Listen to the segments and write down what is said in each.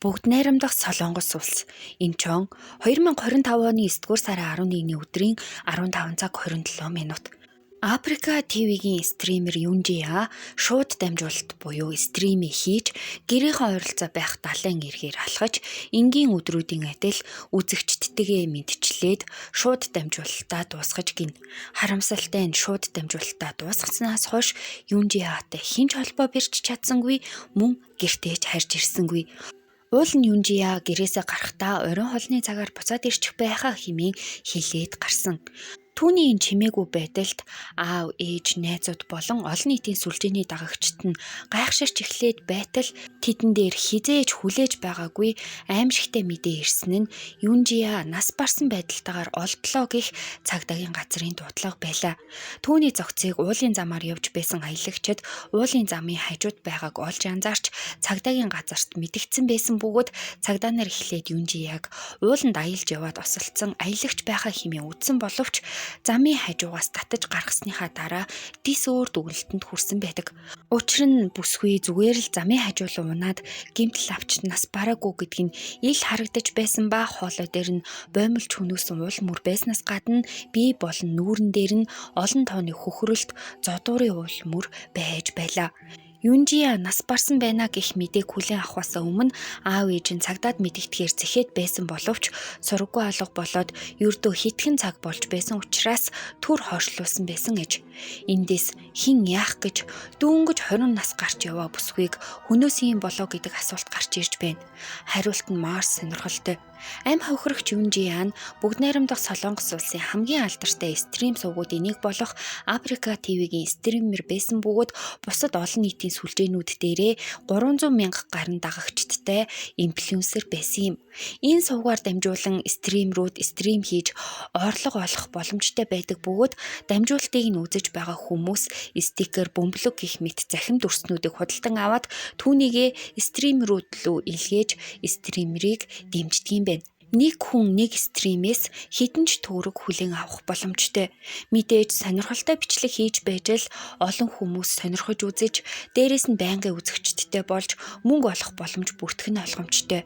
Бүгд найрамдах Солонгос улс. Инчон 2025 оны 9-р сарын 11-ний өдрийн 15 цаг 27 минут. Африка ТV-гийн стример Юнжиа шууд дамжуулалт буюу стримийг хийж гэрийнхээ ойролцоо байх далайн эргээр алхаж энгийн өдрүүдийн адил үзэгчдтэйгээ мэдчилээд шууд дамжуулалтаа дуусгаж гинэ. Харамсалтай нь шууд дамжуулалтаа дуусгаснаас хойш Юнжиатай хэн ч холбоо барьж чадсангүй, мөн гэртээ ч харж ирсэнгүй. Уул нь Юнжиа гэрээсээ гарахдаа оройн хоолны цагаар буцаад ирчих байхаа хэмээн хэлээд гарсан. Түүний энэ чимээгүй байдалд аав, ээж, найзууд болон олон нийтийн сүлжээний дагагчид нь гайхширч эхлээд байтал тэдэн дээр хэзээ ч хүлээж байгаагүй аймшигтай мэдээ ирсэн нь Юнжиа нас барсан байдалтайгаар олдлоо гэх цагдаагийн газрын дуудлага байлаа. Түүний зохицыг уулын замаар явж байсан аялагчид уулын замын хажууд байгааг олж анзаарч цагдаагийн газарт мэдэгдсэн байсан бөгөөд цагдаа нар эхлээд Юнжияг ууланд аялж яваад осолдсон аялагч байхаа хэмээн үзсэн боловч замын хажуугаас татаж гаргасныхаа дараа дис өөр дүгнэлтэнд хүрсэн байдаг. Учир нь бүсгүй зүгээр л замын хажуулан унаад гэмтэл авч нас бараагүй гэдг нь ил харагдаж байсан ба хоолой дээр нь боомлж хөнөөсөн уул мөр байснаас гадна бие болон нүүрэн дээр нь олон тооны хөхрөлт зодуурын уул мөр байж байлаа. Юнжиа нас барсан байна гэх мэдээг хүлээн авахаас өмнө аав ээж нь цагдаад мэдэгдэхээр зэхэд байсан боловч сураггүй алга болоод ердөө хэдхэн цаг болж байсан учраас түр хойшлуулсан байсан гэж. Эндээс хэн яах гэж дөнгөж 20 нас гарч яваа бүсгүйг хөнөөсөн юм болоо гэдэг асуулт гарч ирж байна. Хариулт нь маш сонирхолтой. Амь хохирогч Юнжиа нь бүгд найрамдах Солонгос улсын хамгийн алдартай стрим сувгуудын нэг болох Африка ТV-гийн стример байсан бөгөөд бусад олон нийтийн сүлжээнүүд дээрээ 300 мянга гаруй дагагчидтай инфлюенсер байсан юм. Энэ сувгаар дамжуулан стримерүүд стрим хийж орлого олох боломжтой байдаг бөгөөд дамжуулалтыг нь үзэж байгаа хүмүүс стикер, бөмбөлөг гэх мэт захим дүрснүүдийг худалдан аваад түүнийгээ стримерүүд лүү илгээж стримерийг дэмждэг юм байна. Нэг хүн нэг стримээс хэдэн ч төгрөг хүлээн авах боломжтой. Мэдээж сонирхолтой бичлэг хийж байж л олон хүмүүс сонирхож үзэж, дээрээс нь байнгын үзэгчидтэй болж мөнгө олох боломж бүртгэх нь ойлгомжтой.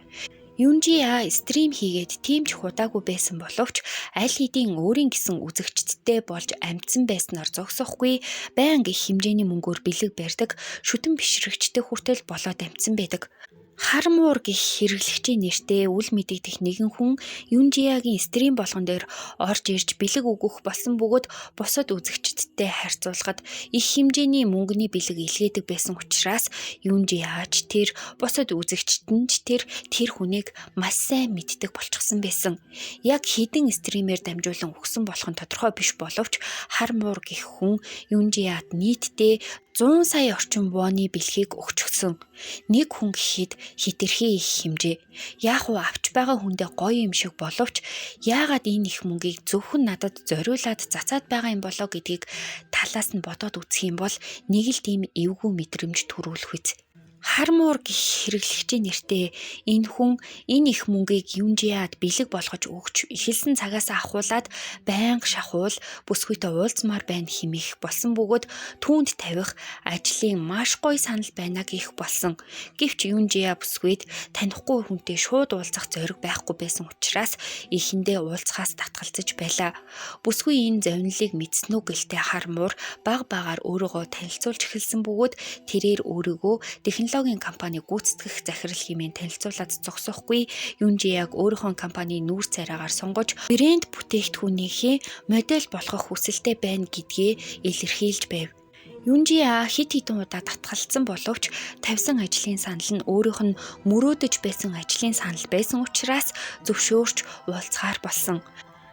Юнжиа стрим хийгээд тийм ч их удаагүй байсан боловч аль хэдийн өөрийн гэсэн үзэгчидтэй болж амжсан байснаар зогсохгүй байнга их хэмжээний мөнгөөр бэлэг барьдаг шүтэн бишрэгчтэй хүртэл болоод амжсан байдаг. Хармуур гэх хэрэглэгчийн нэртэй үл мэдэгдэх нэгэн хүн Юнжиагийн стрим болгон дээр орж ирж бэлэг өгөх болсон бөгөөд бусад үзэгчидтэй харьцуулахад их хэмжээний мөнгөний бэлэг илгээдэг байсан учраас Юнжиа ч тэр, бусад үзэгчид нь ч тэр хүнийг маш сайн мэддэг болчихсон байсан. Яг хэдэн стримээр дамжуулан өгсөн болох нь тодорхой биш боловч Хармуур гэх хүн Юнжиад нийтдээ 100 сая орчим воны бэлгийг өгчихсөн. Нэг хүн гэхэд хэтэрхий их хэмжээ. Яг уу авч байгаа хүндээ гоё юм шиг боловч яагаад энэ их мөнгийг зөвхөн надад зориулаад зацаад байгаа юм болоо гэдгийг талаас нь бодоод үзэх юм бол нэг л тийм эвгүй мэдрэмж төрүүлэх биз. Хармуур гэх хэрэглэгчийн нэртэй энэ хүн энэ их мөнгийг Юнжиад бэлэг болгож өгч эхэлсэн цагаас ахуулаад байнга шахуул бүсгүйтэй уулзмаар байна хэмээх болсон бөгөөд түүнд тавих ажлын маш гоё санал байна гэх болсон. Гэвч Юнжиа бүсгүйд танихгүй хүнтэй шууд уулзах зориг байхгүй байсан учраас эхэндээ уулзахаас татгалзаж байлаа. Бүсгүй энэ зовнилыг мэдсэн үү гэлтэй Хармуур баг багаар өөрийгөө танилцуулж эхэлсэн бөгөөд тэрээр өөрийгөө технологийн компани гүйцэтгэх захирал хэмээн танилцуулаад зогсохгүй Юнжиаг өөрийнхөө компани нүүр царайгаар сонгож брэнд бүтээгдэхүүнийхээ модель болгох хүсэлтэй байна гэдгээ илэрхийлж байв. Юнжиа хэд хэдэн удаа татгалцсан боловч тавьсан ажлын санал нь өөрийнх нь мөрөөдөж байсан ажлын санал байсан учраас зөвшөөрч уулзахаар болсон.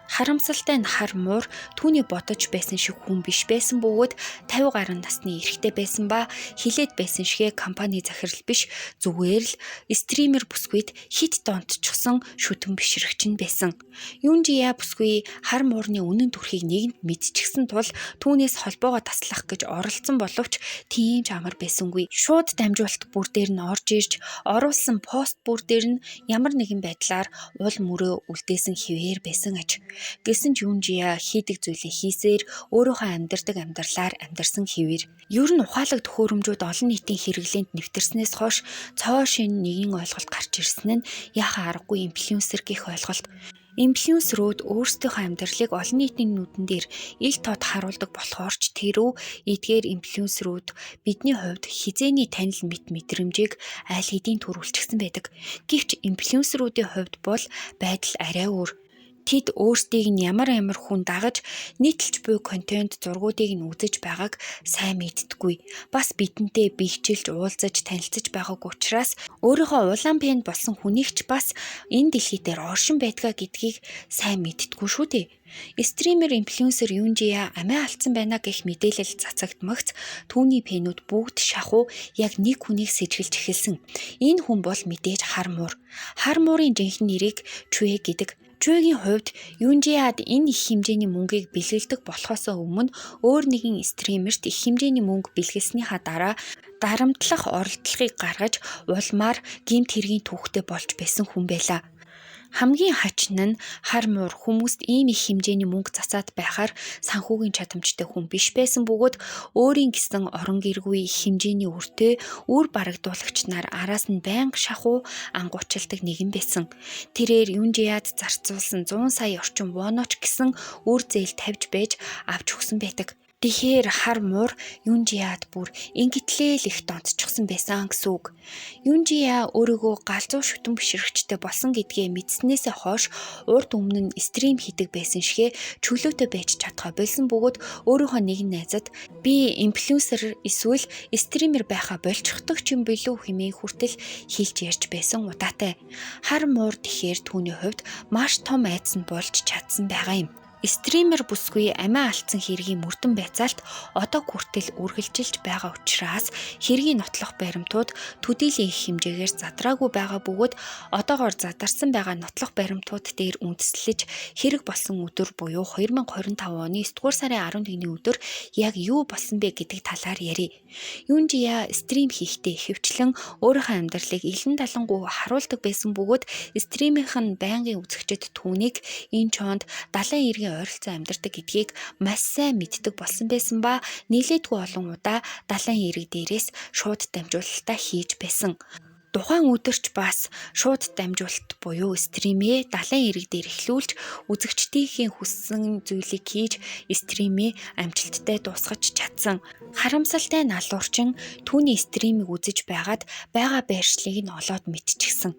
Харамсалтай нь Хармуур түүний бодож байсан шиг хүн биш байсан бөгөөд 50 гаруй насны эрэгтэй байсан ба хэлээд байсан шигээ компани захирал биш, зүгээр л стример бүсгүйд хэт донтчихсон шүтэн бишрэгч нь байсан. Юнжиа бүсгүй Хармуурны үнэн төрхийг нэгэнд мэдчихсэн тул түүнээс холбоогоо таслах гэж оролдсон боловч тийм ч амар байсангүй. Шууд дамжуулалт бүр дээр нь орж ирж оруулсан пост бүр дээр нь ямар нэгэн байдлаар уул мөрөө үлдээсэн хэвээр байсан аж. Гэсэн ч Юнжия хийдэг зүйлээ хийсээр өөрийнхөө амьдардаг амьдралаар амьдарсан хэвээр. Ер нь ухаалаг төхөөрөмжүүд олон нийтийн хэрэглээнд нэвтэрснээс хойш цоо шинэ нэгэн ойлголт гарч ирсэн нь яхаа аргагүй инфлюенсер гэх ойлголт. Инфлюенсерүүд өөрсдийнхөө амьдралыг олон нийтийн нүдэн дээр ил тод харуулдаг болохоор ч тэрүү эдгээр инфлюенсерүүд бидний хувьд хэзээний танил мэт мэдрэмжийг аль хэдийн төрүүлчихсэн байдаг. Гэвч инфлюенсерүүдийн хувьд бол байдал арай өөр. Тэд өөрсдийг нь ямар ямар хүн дагаж нийтэлж буй контент зургуудыг нь үзэж байгааг сайн мэддэггүй. Бас бидэнтэй биечлж уулзаж танилцаж байгааг учраас өөрийнхөө улаан пен болсон хүнийг ч бас энэ дэлхий дээр оршин байдгаа гэдгийг сайн мэддэггүй шүү дээ. Стример инфлюенсер Юнжия амиа алдсан байна гэх мэдээлэл цацагдмагц түүний пенүүд бүгд шахуу яг нэг хүнийг сэжиглэж эхэлсэн. Энэ хүн бол мэдээж хар муур. Хар муурын жинхэнэ нэрийг Чүэ гэдэг. Чүэгийн хувьд Юнжиад энэ их хэмжээний мөнгийг бэлгэлдэг болохоос өмнө өөр нэгэн стримерт их хэмжээний мөнгө бэлгэлснийхаа дараа дарамтлах оролдлогыг гаргаж улмаар гэмт хэргийн түүхтэй болж байсан хүн байлаа. Хамгийн хачин нь хар муур хүмүүст ийм их хэмжээний мөнгө цацаад байхаар санхүүгийн чадамжтай хүн биш байсан бөгөөд өөрийн гэсэн орон гэргүй их хэмжээний өртөө үр барагдуулагч нар араас нь байнга шахуу ангуучилдаг нэгэн байсан. Тэрээр Юнжиад зарцуулсан 100 сая орчим воноч гэсэн үр зээл тавьж байж авч өгсөн байдаг. Тэгэхээр хар муур Юнжиад бүр ингэтлээ л их донтчихсон байсан гэсэн үг. Юнжия өөрийгөө галзуу шүтэн бишрэгчтэй болсон гэдгээ мэдснээсээ хойш урд өмнө нь стрим хийдэг байсан шигэ чөлөөтэй байж чадхаа болсон бөгөөд өөрийнхөө нэгэн найзад би инфлюенсер эсвэл стример байхаа болчихдог ч юм билүү хэмээн хүртэл хэлж ярьж байсан удаатай. Хар муур тэгэхээр түүний хувьд маш том айдас нь болж чадсан байгаа юм. Стример бүсгүй амиа алдсан хэргийн мөрдөн байцаалт одоо хүртэл үргэлжилж байгаа учраас хэргийн нотлох баримтууд төдийлөн их хэмжээгээр задраагүй байгаа бөгөөд одоогоор задарсан байгаа нотлох баримтууд дээр үндэслэж хэрэг болсон өдөр буюу 2025 оны 9-р сарын 11-ний өдөр яг юу болсон бэ гэдэг талаар ярив. Юнжия стрим хийхдээ ихэвчлэн өөрийнхөө амьдралыг илэн далангуй харуулдаг байсан бөгөөд стримийнх нь байнгын үзэгчид түүнийг энэ чонд далайн эргийн ойролцоо амьдардаг гэдгийг маш сайн мэддэг болсон байсан ба нилээдгүй олон удаа далайн эрэг дээрээс шууд дамжуулалтаа хийж байсан. Тухайн өдөрч бас шууд дамжуулалт буюу стримээ далайн эрэг дээр эхлүүлж үзэгчдийнхээ хүссэн зүйлийг хийж стримээ амжилттай дуусгаж чадсан. Харамсалтай нь алуурчин түүний стримийг үзэж байгаад байгаа байршлыг нь олоод мэдчихсэн.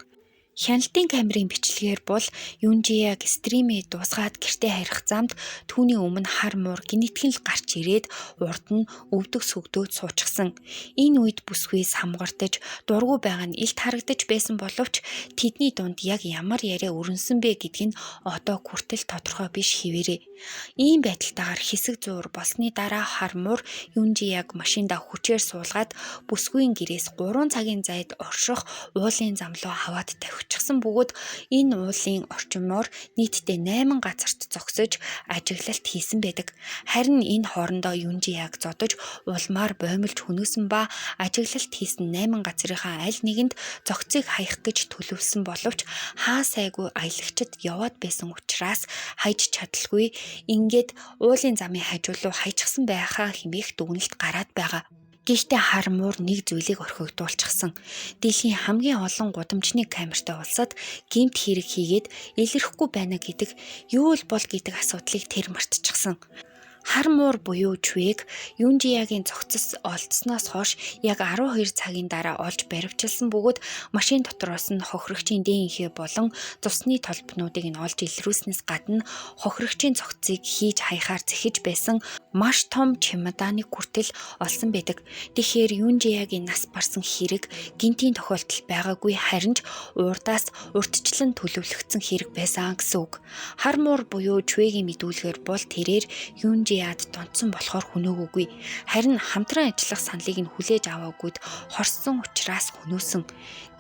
Хяналтын камерын бичлэгээр бол Юнжияг стримээ дуусгаад гэртээ харих замд түүний өмнө хар муур гинэтгэн л гарч ирээд урд нь өвдөг сүгдөөд суучихсан. Энэ үед бүсгүй самгартаж дургүй байгаа нь илт харагдаж байсан боловч тэдний дунд яг ямар яриа өрнөсөн бэ гэдг нь одоо хүртэл тодорхой биш хэвээрээ. Ийм байдалтайгаар хэсэг зуур болсны дараа хар муур Юнжияг машиндаа хүчээр суулгаад бүсгүйн гэрээс 3 цагийн зайд орших уулын зам руу аваад тавьчихсан бөгөөд энэ уулын орчмоор нийтдээ 8 газарт зогсож ажиглалт хийсэн байдаг. Харин энэ хоорондоо Юнжияг зодож улмаар боомлж хөнөөсөн ба ажиглалт хийсэн 8 газрынхаа аль нэгэнд зогцыг хаях гэж төлөвлөсөн боловч хаа сайгүй аялагчид яваад байсан учраас хайж чадалгүй ингээд уулын замын хажуу руу хайчихсан байхаа хэмээх дүгнэлт гараад байгаа. Гэхдээ хар муур нэг зүйлийг орхигдуулчихсан. Дэлхийн хамгийн олон гудамжны камертай улсад гэмт хэрэг хийгээд илэрхгүй байна гэдэг юу л бол гэдэг асуудлыг тэр мартчихсан. Хар муур буюу Чүэг Юнжиягийн зохицос олдсноос хойш яг 12 цагийн дараа олж баривчилсан бөгөөд машин дотроос нь хохирогчийн ДНХ болон цусны толбнуудыг нь олж илрүүлснээс гадна хохирогчийн цогцыг хийж хаяхаар зэхэж байсан маш том чемоданыг хүртэл олсон байдаг. Тэгэхээр Юнжиягийн нас барсан хэрэг гинтийн тохиолдол байгаагүй, харин ч урдаас урьдчилан төлөвлөгдсөн хэрэг байсан гэсэн үг. Хар муур буюу Чүэгийн мэдүүлгээр бол тэрээр Юнжияд донтсон болохоор хөнөөгөөгүй. Харин хамтран ажиллах саналыг нь хүлээж аваагүйд хорссон учраас хөнөөсөн.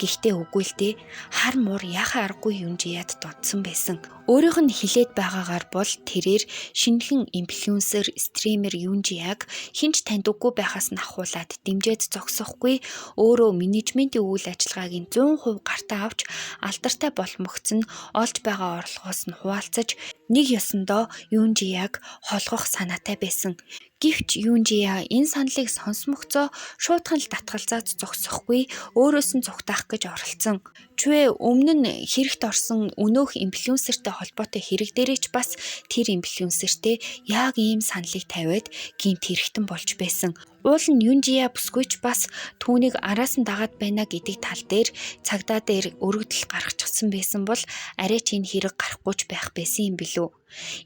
Гэхдээ үгүй л дээ. Хар муур яхаа аргагүй Юнжияд донтсон байсан. Өөрийнх нь хэлээд байгаагаар бол тэрээр шинэхэн инфлюенсер, стример Юнжияг хэн ч таньдаггүй байхаас нь ахуулаад дэмжиж зогсохгүй, өөрөө менежментийн үйл ажиллагааг нь 100% гартаа авч, алдартай болмогц нь олж байгаа орлогоос нь хуваалцаж, нэг ёсондоо Юнжияг холгох санаатай байсан. Гэвч Юнжия энэ саналыг сонсмогцоо шуутхан л татгалзаад зогсохгүй, өөрөөс нь зугтаах гэж оролцсон. Чүэ өмнө нь хэрэгт орсон өнөөх инфлюенсертэй холбоотой хэрэг дээрээ ч бас тэр инфлюенсертэй яг ийм саналыг тавиад гэмт хэрэгтэн болж байсан. Уул нь Юнжия бүсгүй ч бас түүнийг араас нь дагаад байна гэдэг тал дээр цагдаа дээр өргөдөл гаргачихсан байсан бол арай ч энэ хэрэг гарахгүй ч байх байсан юм билүү.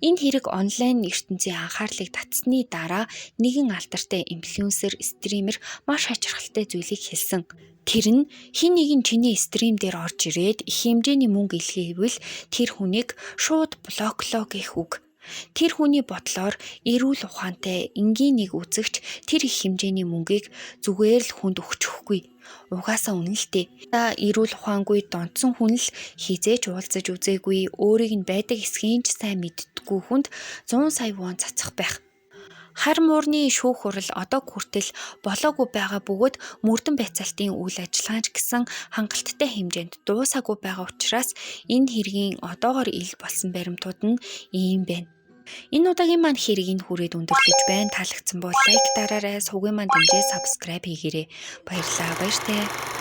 Энэ хэрэг онлайн ертөнцийн анхаарлыг татсны дараа нэгэн алдартай инфлюенсер, стример маш хачирхалтай зүйлийг хэлсэн. Тэр нь хэн нэгэн чиний стрим дээр орж ирээд их хэмжээний мөнгө илгээвэл тэр хүнийг шууд блоклоо гэх үг. Тэр хүний бодлоор эрүүл ухаантай энгийн нэг үзэгч тэр их хэмжээний мөнгийг зүгээр л хүнд өгчихөхгүй. Угаасаа үнэн л дээ. Та эрүүл ухаангүй донтсон хүн л хэзээ ч уулзаж үзээгүй, өөрийг нь байдаг эсхийг ч сайн мэддэггүй хүнд 100 сая вон цацах байх. Хар муурны шүүх хурал одоо хүртэл болоогүй байгаа бөгөөд мөрдөн байцаалтын үйл ажиллагаа ч гэсэн хангалттай хэмжээнд дуусаагүй байгаа учраас энэ хэргийн одоогоор ил болсон баримтууд нь ийм байна. Энэ удаагийн маань хэрэг энэ хүрээд өндөрлөж байна. Таалагдсан бол лайк дараарай, сувгийн маань дэмжээ subscribe хийгээрэй. Баярлалаа, баяртай.